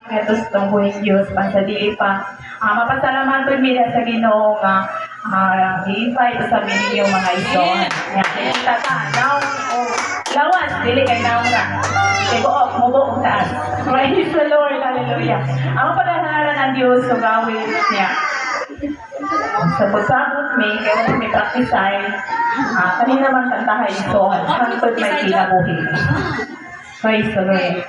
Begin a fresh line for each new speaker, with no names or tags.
Ngadto sa buhing Dios pa sa dili pa. Mapasalamatan mi sa Ginoo nga i-invite sa ninyo, mga igsoon. Ya, kita ta naong o lawas, dili kay naong ra. Kay buok mo buok taas. Praise the Lord. Hallelujah. Ang paghahangaran ng Dios so gawin niya. Sa pagsabot mi, kay wala mi practice ay, kanina man kantahay igsoon, hangtod may kinabuhi. Praise the Lord.